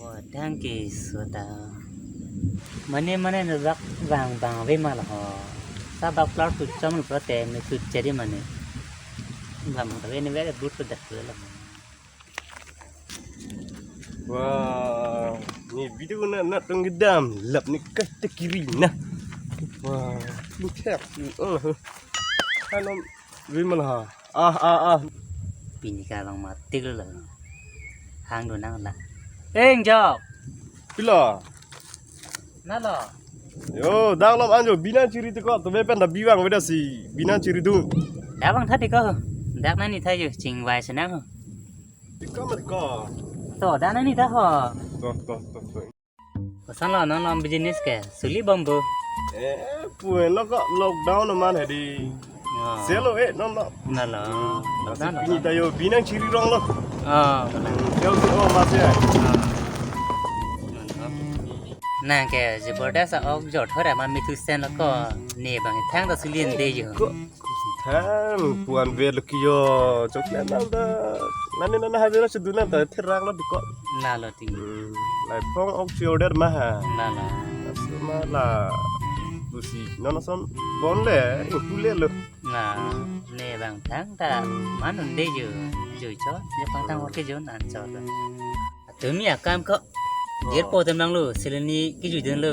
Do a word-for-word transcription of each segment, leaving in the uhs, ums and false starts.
Oh, thank you, Soda. Mane mane ne bak bang bang ave ma la ho. Sa bak plar tu cham lu plote me tu chedi mane. Bang bang ave ne very good to that la. Wah, ne video na na tung gedam lap ne kata kiri na. Wah, lu thek. Oh. Ano ave ma la ha. Ah, ah, ah. Pini kalong mati lo. Hang do nang la. Eh, Jok. Pilo. Na lo. Yo, dak lom anjo bina chiri tiko, to be pen da biwang weda si bina chiri tu. Dak bang tha tiko. Dak nani tha yo, chingvai senang ho. Tiko mat ko. To, dak nani tha ho. To, to, to, to. Koson lo non lom business ke, suli bombu. Eh, puen lo ko lockdown man hadi. Oh. Selo eh non lo. Na lo. Hmm, lockdown lo. Pini ta yo bina chiri rong lo. Oh. Hmm, sel si oh mas ya. Oh. Nang ke jebordast ok jor thora ma mitu sen lo ko ne bang thang ta sulien de yo. Ko thang puan vet lo kiyo chok le nang da. Nani nana ha vet lo sudu nang ta therak lo diko. Na lo ting. Hmm, lai phong ok si order ma ha. Na lo. Asma la busi non son bon le, itu le lo. Na, ne bang thang ta manun de yo, yo cho, yo pang thang oke yo nan cho lo. Tumi akam ko. Dir po tem nang lo, seleni ki ju den lo.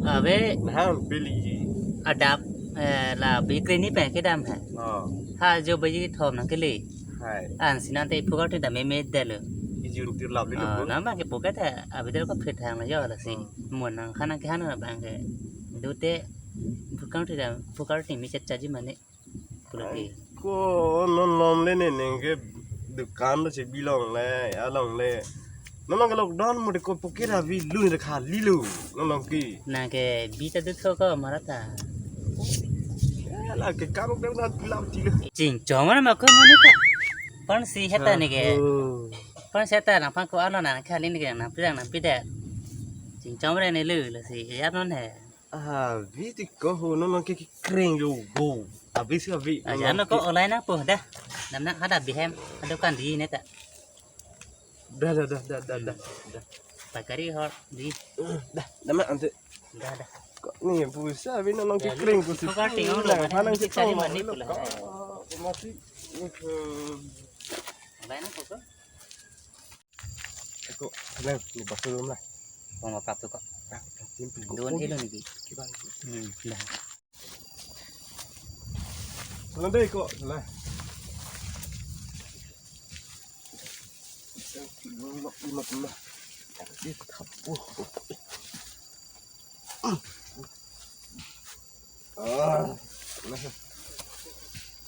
Ave. Nang peli. Adap, eh, la bikre ni pen kedam hai. Oh. Ha jo baji thom nang kele. Hai. An sinan te phukar te da me me de lo. Ki ju tir lap le lo. Ah, nam bang ke poket hai, ave der ko phit thang lo yo la si. Hmm. Mon nang khana ke hana bang ke. Dute phukar te da, phukar te me chat chaji mane. Kulati. Ko non lom le ne neng ke dukan lo si bilong le, along le. Non ke lockdown mo de ko poket avi lu ne khali lo. Non ke. Nang ke bi ta dut ko ko marata. Eh, la ke kam ke na pilam ti lo. Chingchom na ma ko mo ni ta. Pon si heta ne ke. Oh. Pon si heta nang pon ko ano nang khali ne ke nang pidang nang pidang. Chingchom re ne lu lo si ya non he. Ah, vi ti ko ho non ke kreng yo go. Avi si avi. Aja no ko online na po dah. Nam na hada bihem, hada kan di ne ta. Dah, dah, dah, dah, dah, dah, dah. Pakari hor di. Dah, nama ante. Dah, dah. Ko ni pusa avi non ke kreng ko si. Ko ka ting lo, mana nang si cari mani pula. Masih. Online na po ko. Eko, lang, ni baso dum lah. Kong apa tu ko? Don hilo ni ki. Hmm, dah. Salam deh ko, salam. Lima, lima, lima. Di tapu. Ah.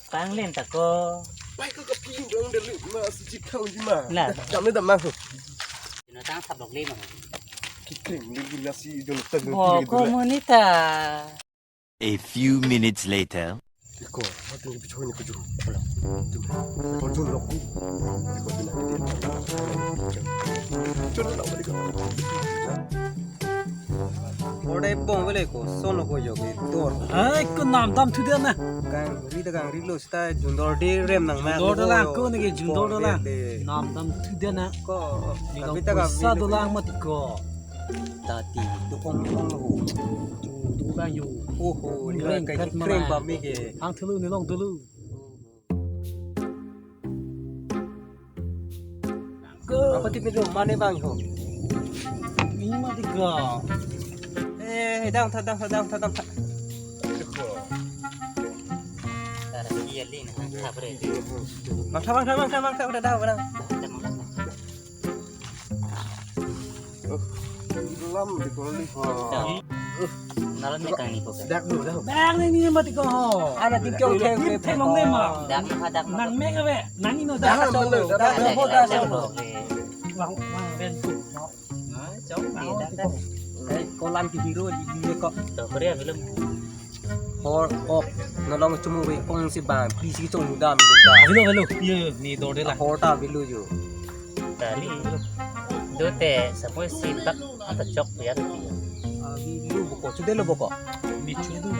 Panglen ta ko. Pai ko kapin dong delu ma si chikau di ma. Nah. Dam le dam ma. Ino tang thap lok le ma. Kikring ni gula si jong tang. Bo ko mo ni ta. A few minutes later. Iko, mati ni pichon ni kuju. Hola. Tum. Ko jun lok ku. Iko tina ni dia. Jun lok ku. Orde bong vele ko, son lo ko jo ke dor. Ai, ko nam dam thu dia na. Kangri ta kangri lo sta jun dor de rem nang ma. Jun dor ko dolang ko ne ke jun dor bong dolang. Vele. Nam dam thu dia na. Ko, ni long kapita pusa kapita dolang mati ko. Tati, tu kong kong lo. Tu, tu bang yo. Oh, oh, ni reng kai kat kreng mana? Bam mi ke. Hang thulu ni long thulu. Ko. Apa ti pin mane bang ho? Ni mati ko. Eh, dang tha, dang tha, dang tha, dang tha. Tara iya li na, ha, bre. Bang tha, bang tha, bang tha, bang tha, udah dah, udah. Lam di koli ho. Nalan me kang ni ko. Dak dulu dah. Bang ni ni mati ko. Ana ti kyong theng theng long ne ma. Dak na dak na. Nang me ka be. Nang ni no dak. Dak dulu, dak dulu. Dak dulu. Wang wang ben tu. Chong ni dak dak. Ai kolan ki hero di ni ko. To Korea film. Hor ok, nolong chumuwi ong si bang, please ki chong dam dun ta. Avelo, avelo. Iyo, iyo, ni dorde la. Hor ta avelo jo. Tali. Dote, sapo si bak anta chok ya. Avelo boko, chude lo boko. Ni chudu.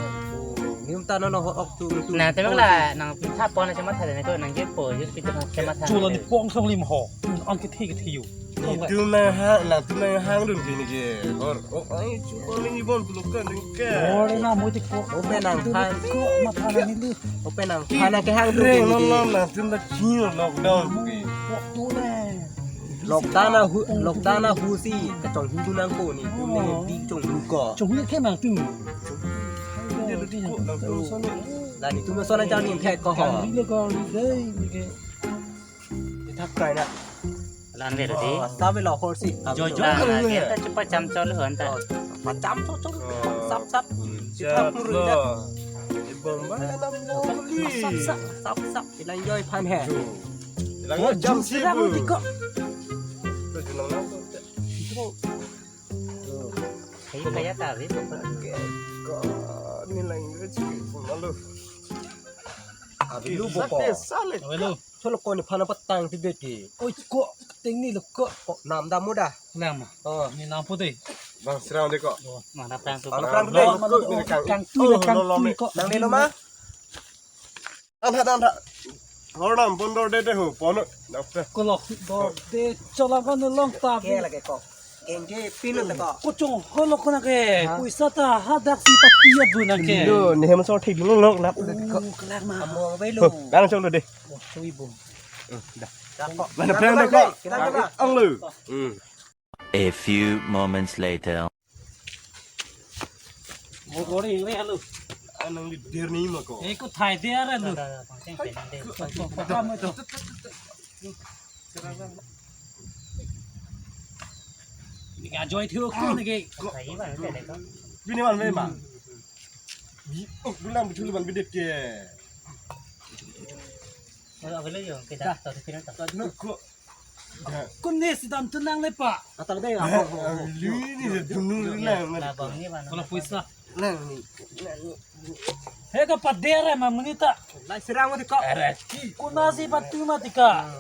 Nim ta nono hor ok tu tu. Na, te bang la, nang pitha pon na chama thale ne ko, nang je po, je pitha chama thale. Chula ni pong song lim ho. An ke the ke the yo. Netum nanghang, netum nanghangdun ke neke. Hor, oh, ai, chupa ling ibon pulokan dengke. Hor na mo ti ko. Open ang phan. Ko matha na nilu. Open ang phan neke hangdun ke neke. Reng non non netum ta chini lockdown ke. Ko tu le. Lockdown ahu, lockdown ahusi kachonghu nangpo netum neke, oh, di chonghu ko. Chonghu ke nangtum. Chonghu. Dia di ko nangtum sone. La netum sone jang ni thek ko ho. Kali le ko ri dei neke. Ithak krai na. Lan ve lo di. Oh, asa ve lo hor si. Jo jo. Lan ve ta chupa cham chol hon ta. Oh, pacham chol chol. Oh. Sap sap. Ithak puru lo. Ibang ba na mo li. Sap sap sap sap. Ilang joi phan he. Jo. Ilang joi jam si bu. Ko jinang lang. Kayo kaya ta ve. Ko ni lang joi si bu malu. Abi lu bo ko. Sale. Abi lu. Solo ko ni phana patang ti deki. Oi ko ting ni lo ko. Ko nam dam muda. Nam. Oh. Ni nam putih. Bang serang deko. Oh, mana prang tu. Mana prang tu. Lo, lo, lo, kang. Kang tu, oh, kang lo, lo, tu me. Ko. Nang dei lo ma. An ha dan ha. Hor nam pon dor de de ho pon. Dap de. Ko lo dor de chola ko no long ta. Ke lage ko. Kengke pino ta ko. Ko chongho lo ko neke. Ha? Poisa ta hadak si pati ya bu neke. Lo, ne hem so thik ding long nap de ko. Oh, kelak ma. Amo ve lo. Ho, kang chong lo de. Oh, chui bu. Eh, dah. Dah ko. Mana prang de ko? Kita coba. Ang lo. Hmm. A few moments later. Mo kori re lo. Anang di dir ni ma ko. Eh, ko thai de ara lo. Ko, ko, ko, ko, mo to. Ni ka joi thiu ko ni ke. Ko. Bini man me ma. Bi, oh, dulang betul ban bidet ke. Kalau apa lagi kita tahu sini tak? Ko. Kun ne si dam tu nang le pa. Atang dei. Lu ni dunu lang. Labang ni mana? Kalau poisa. Lang ni. He ka pader ma monit ta. Lai serang mo ti ko. Kuna si patu ma ti ka.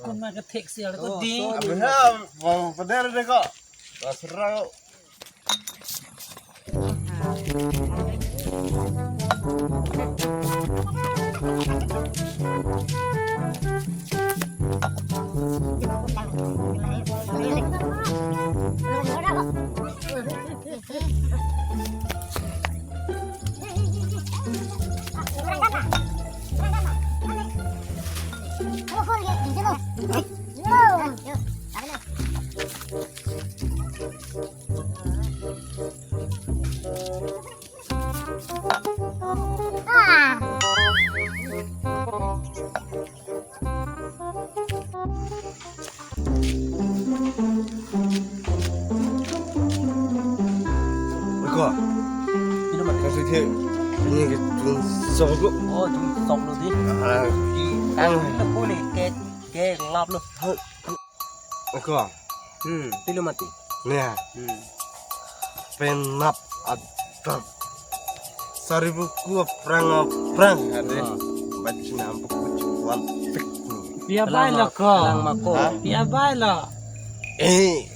Kuna ka thek si ala ko di. Abi ha, bang pader de ko. Serang. Ko. Pino ma? Kasi the, ini ke tung sok lo. Oh, tung sok lo di. Ah. Di, ang, ang, lo ko ni ke, ke ngap lo. Ko. Hmm, pilo mati. Nia. Hmm. Penap adat. Saribu ku prang prang ade. Ah. Bacina ampu kucu wan pik. Pia bai lo ko. Lang mako. Ha? Pia bai lo. Eh,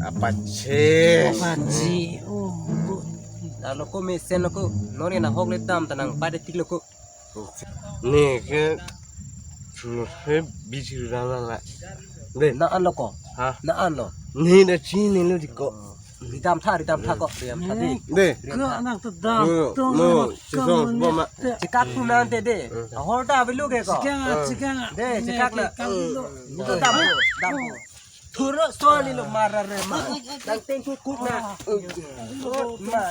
apa ce? Apa ce? Oh, lalu ko mesen ko nori na hok le dam tanang pada tik lo ko. Ne ke, ne ke bijir rana la. De. Na an lo ko. Ha? Na an lo. Ne da chini lo di ko. Ridam tha, ridam tha ko, ridam tha di. De. Ko anak ta dam. No, no, chisong bo ma. Chekak tu nang te de. Ahor ta avelo ke ko. Chekak, chekak. De, chekak na. Chekak lo. Ni to dam, dam. Thuro soni lo mara re ma. Nang tengku kuk na. Ma.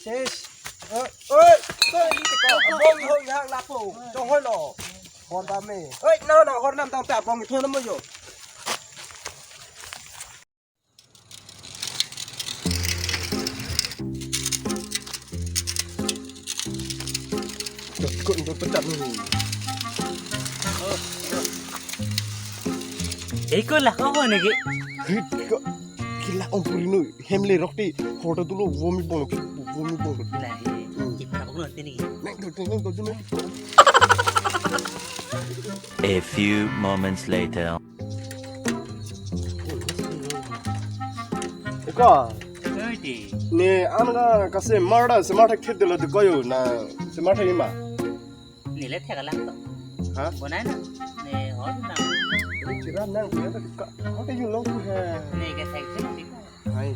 Ses. Oi, oi, oi, ni ko. Bong ho yang lapo. Chonghoi lo. Bon ba me. Oi, na na hor nam tang ta bong thon mo yo. Ko, ko, ko, pecat ni. Eh, ko lah, ko, ko, ni, ki? Hit, ko, kila, om, purino, hem le, rok, ti, hotel tu lo, vomi bong, vomi bong. Lah, eh, hmm, kita, ko, nanti, ni. Neng, tu, tu, neng, tu, tu, neng. A few moments later. Ko. Oi, di. Ne an ga kase mar da, se mar thek thek delo de koyo na, se mar thek ima. Nile thek alang to. Ha? Bonai na. Ne, hol nang. Ini chira nang dia tadi kak. Kau kayu long tu ha. Ne, ke sai sai sih. Hai.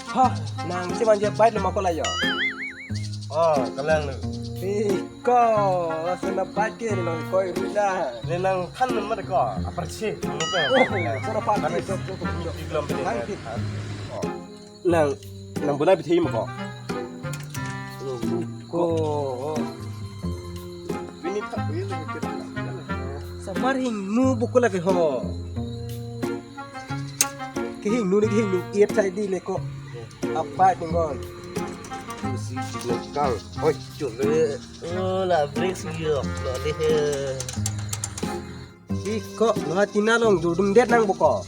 Ha, nang si manja bike lo ma ko la yo. Oh, kalang lo. Ih, ko, langsung na bike ke lo ko iru na. Ne nang than lo ma ko. Apa sih? Lupa. Oh, sana party. Kami cok, cok, cok. Di belum beli. Hai. Oh. Nang, nang bonai bithei ma ko. Ko. Bini thak bini lagi kita. Samar hingno buku lagi ho. Kehingno ni kehingno iet sai di le ko. Apa tinggal. Si tinggal kang. Oi, cule. Oh, la break sih yo. Lo deh. Iko, lo ha tina long, jordum det nang boko.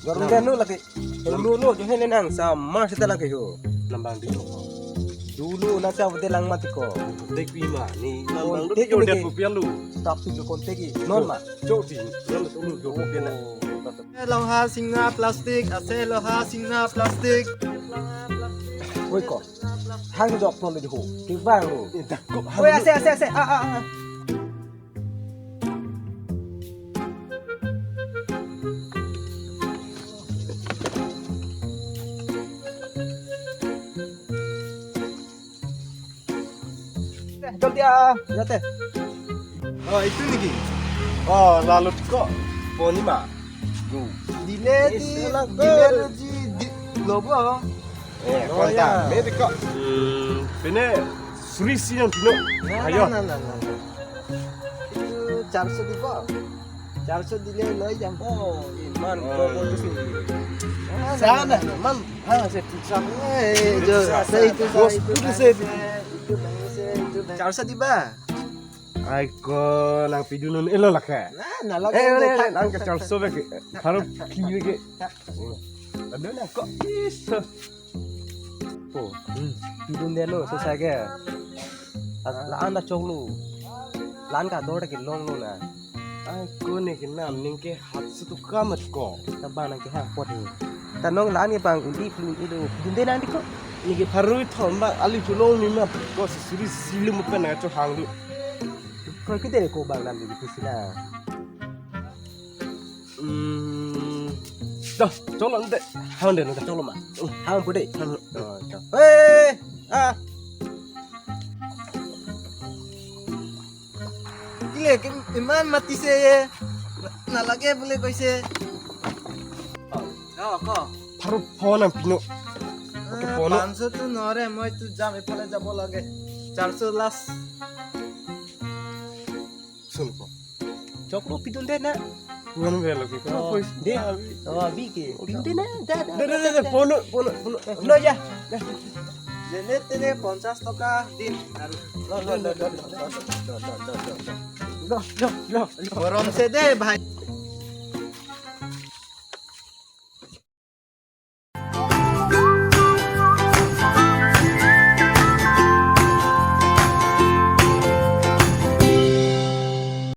Jordum det nu lagi. Dulu lo, jo hene nang, samar seta lagi ho. Nambang di lo. Dulu na sa de lang mati ko. Dek pi ma, ni nambang Kontek di jo ni det ke. Rupiah lu. Stop si jo kontek ki. Non ma. Jo di, non tu lu jo rupiah na. Loha singna plastik, ase loha singna plastik. Oi ko. Hang jok ton le ho. Ki bang ho. Eh, dak ko. Oi, ase, ase, ase. Ah, ah, ah. Jaldi ah, jate. Oh, itu niki. Oh, lalu ko. Poni ma. Go. Dile di, Is anak dile gol. Lo ji, di, lobo. Eh, oh, konta. Ya. Medi ko. Hmm, pine suri si yang pino. Nah, ayo. Nah, nah, nah, nah. Itu charso dibo. Charso dile lo jam. Oh, iman. Oh. Ko ko tu si. Nah, nah, sana, nah, nah, nah. Man. Ha, se tu sa. Eh, jo, sa, sa, itu, sa, bos, itu, itu, sa, sa, itu, sa, itu, sa. Charso diba? Ai ko nang pidunun elo lake. Nah, nah, lake. Eh, eh, nang ke charso be ke. Baru ki be ke. Ada nang ko iso. Oh, hmm. Pidun det lo, so sa ke. La-an ta choklo. La-an kador ta kelonglo na. Ai ko ne ke nam ning ke hat su tu kamat ko. Ta bang nang ke ha pot ni. Ta nong la-an ke bang un-i plun-i do. Pidun det nang di ko. Ni ke pharui thom bang ali chulong ni ma ko si suri silu mu pen na cho hang du. Ko kite ko bang nam di tu sila. Hmm. Dah, cholo nde. Hang de, cholo ma. Hang pu de. Hang. Oh, cholo. Eh, ah. Ile ke iman mati se ye. Na lage bole koise. Ko, ko. Baru phone ang pino. Oke, eh, phone. Panso tu nore, moi tu jam epale jabo lage. Charso last. Sun ko. Choklo pidun det na. Bukan belo ke. Oh, de. Oh, abi ke. Pidun det na. Da, da, da, da, da, da. Phone, phone, phone. Lo ya. Jene tene পঞ্চাশ টকা দিম. Lo, lo, lo, lo, lo. Lo, lo, lo, lo. Lo, lo, lo, lo. Gorom se de, bhai.